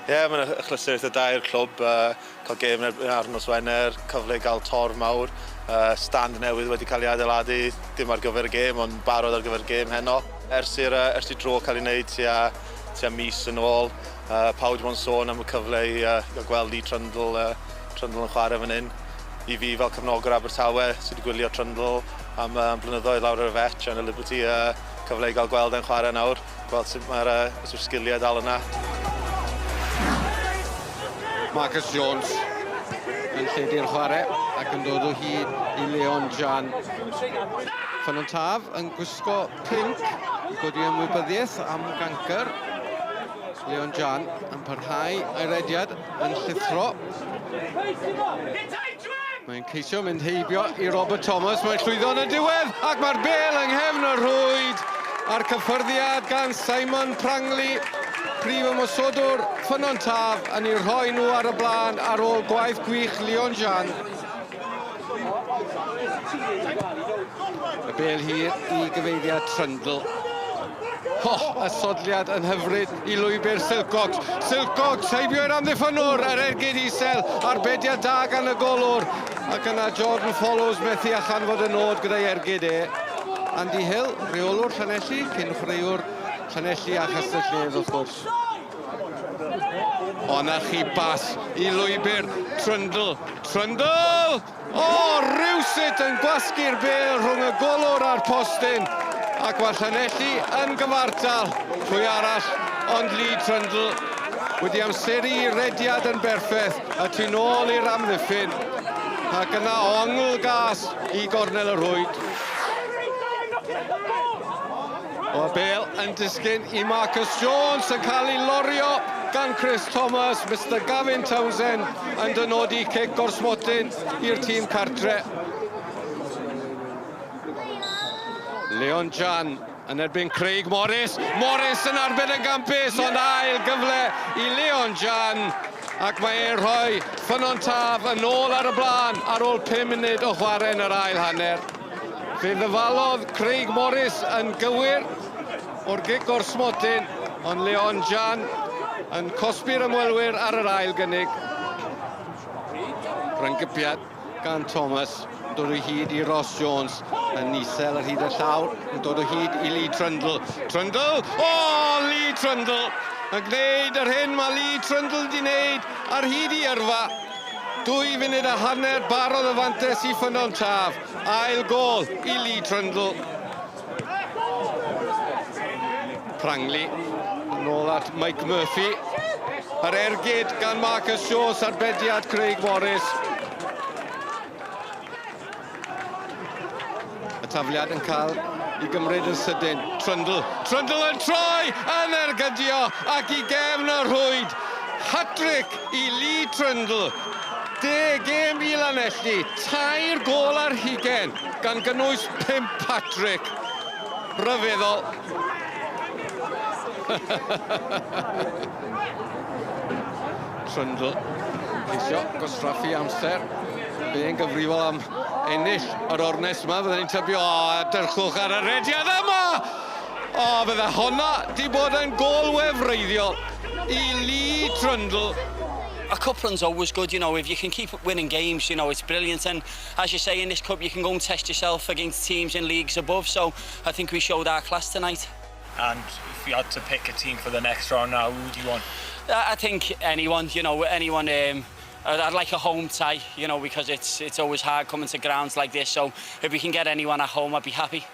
Ie, yeah, mae'n achlysur eitha da i'r clwb, cael gêm ar nos Wener, cyfle i gael torf mawr, stand newydd wedi cael ei adeiladu, dim ar gyfer y gêm, ond barod ar gyfer y gêm heno. Ers i'r ers i dro cael ei wneud tua mis yn ôl, pawb wedi bod yn sôn am y cyfle i gweld Lee Trundle yn chwarae fan hyn. I fi fel cefnogwr Abertawe sydd wedi gwylio Trundle am blynyddoedd lawr ar y Vetch yn y Liberty, cyfle i gael gweld e'n chwarae nawr, gweld sut mae'r sgiliau dal yna. Marcus Jones yn lledu'r chwarae ac yn dod o hyd i Leon Jan. Ffynnon Taf yn gwisgo pinc i godi ymwybyddiaeth am gancr. Leon Jan yn parhau ei rediad yn llithro. Mae'n ceisio mynd heibio i Robert Thomas. Mae'n llwyddo yn y diwedd ac mae'r bel yng nghefn y rhwyd a'r cyffyrddiad gan Simon Prangley, prif ymosodwr Ffynnon Taf, yn eu rhoi nhw ar y blaen ar ôl gwaith gwych Leon Jan. Y bel hir i gyfeiriad Trundle. Ho, y sodliad yn hyfryd i lwybr Silcox. Silcox heibio i'r amddiffynnwr, yr ergyd isel, arbediad da gan y golwr. Ac yna Jordan Follows methu a chanfod y nod gyda'i ergyd e. Andy Hill, rheolwr Llanelli, cyn chwaraewr Llanelli a Chastell Nedd wrth gwrs. O, na chi bas i lwybr Trundle. Trundle! O, rywsut yn gwasgu'r bêl rhwng y golwr a'r postyn. Ac mae Llanelli yn gyfartal. Pwy arall ond Lee Trundle wedi amseru i rediad yn berffeth y tu nôl i'r amddiffyn. Ac yna ongl gas i gornel y rhwyd. O'r bêl yn disgyn i Marcus Jones yn cael ei lorio gan Chris Thomas. Mr Gavin Townsend yn dynodi cic o'r smotyn i'r tîm cartre. Leon Jan yn erbyn Craig Morris. Morris yn arbed yn gampus, ond ail gyfle i Leon Jan. Ac mae e'n rhoi Ffynnon Taf yn ôl ar y blaen ar ôl 5 munud o chwarae yn yr ail hanner. Fe ddyfalodd Craig Morris yn gywir o'r gic o'r smotyn, ond Leon Jan yn cosbi'r ymwelwyr ar yr ail gynnig. Rhynggypiad gan Thomas, yn dod o hyd i Ross Jones, yn isel ar hyd y llawr, yn dod o hyd i Lee Trundle. Trundle! O, oh, Lee Trundle! Yn gwneud yr hyn mae Lee Trundle wedi wneud ar hyd i yrfa. 2 funud a hanner barodd y fantes i Ffynnon Taf. Ail gol i Lee Trundle. Prangley yn ôl at Mike Murphy. Yr ergyd gan Marcus Jones, arbediad Craig Morris. Y tafliad yn cael i gymryd yn sydyn. Trundle. Trundle yn troi yn ergydio ac i gefn y rhwyd. Hat-trick i Lee Trundle. 10 gêm i Lanelli, 3 gôl ar hugain, gan gynnwys pump hat-trick. Rhyfeddol. Trundle. Ceisio gwastraffu amser. Fe'n gyfrifol am ennill yr ornest yma. Fydden ni'n tybio, o, dyrchwch ar y rediad yma! O, fydde honna di bod yn gôl wefreiddiol i Lee Trundle. A cup run's always good. If you can keep winning games, it's brilliant. And as you say, in this cup, you can go and test yourself against teams in leagues above. So I think we showed our class tonight. And if you had to pick a team for the next round now, who would you want? I think anyone. I'd like a home tie, because it's always hard coming to grounds like this. So if we can get anyone at home, I'd be happy.